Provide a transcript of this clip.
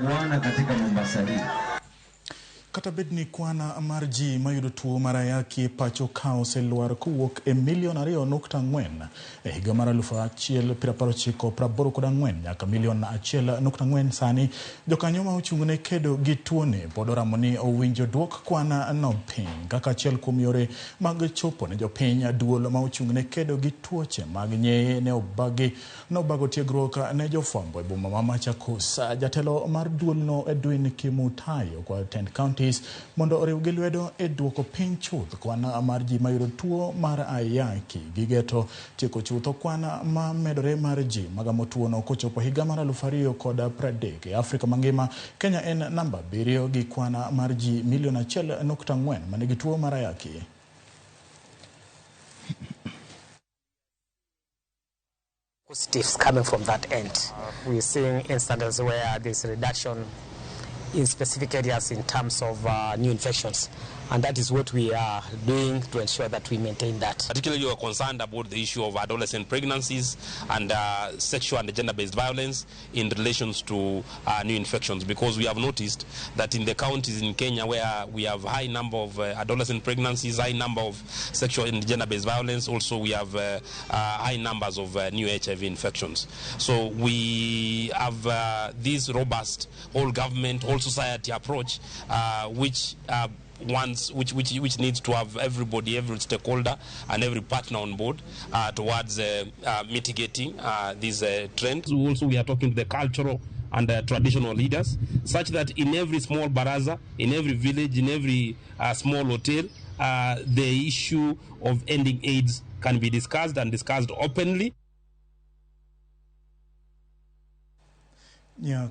Tutachaguana katika Mombasa hii. Kata bed ni kwan mar ji mayudo tuo mar ayaki e pacho ka oselwar kowuok e milion 2.4 e higa mar 1994 nyaka milion 1.4 sani, jokanyo ma ochung' ne kedo gi tuoni pod oramo ni owinjo duok kwan no piny kaka achiel kuom yore mag chopo ne jopiny. Duol ma ochung' ne kedo gi tuoche mag nyeye ne obagi nobago tiegruok ne jofwambo e boma ma Machakos. Jatelo mar duolno Edwin Kimutai okwayo tend counties mondo oriwgi lwedo e duoko piny chuth kwan mar ji mayudo tuo mar ayaki. Gigeto tieko chutho kwan ma medore mar ji magamo tuono kochopo higa mar 2030. E Afrika mangima, Kenya en namba 7 gi kwan mar ji milion 1.4 manigi tuo mar ayaki. Positives coming from that end. We're seeing instances where there's a reduction in specific areas in terms of new infections, and that is what we are doing to ensure that we maintain that. Particularly, we are concerned about the issue of adolescent pregnancies and sexual and gender-based violence in relations to new infections, because we have noticed that in the counties in Kenya where we have high number of adolescent pregnancies, high number of sexual and gender-based violence, also we have high numbers of new HIV infections. So we have this robust whole government, whole society approach, which needs to have everybody, every stakeholder and every partner on board towards mitigating this trend. Also, we are talking to the cultural and traditional leaders, such that in every small baraza, in every village, in every small hotel, the issue of ending AIDS can be discussed and discussed openly. Yeah,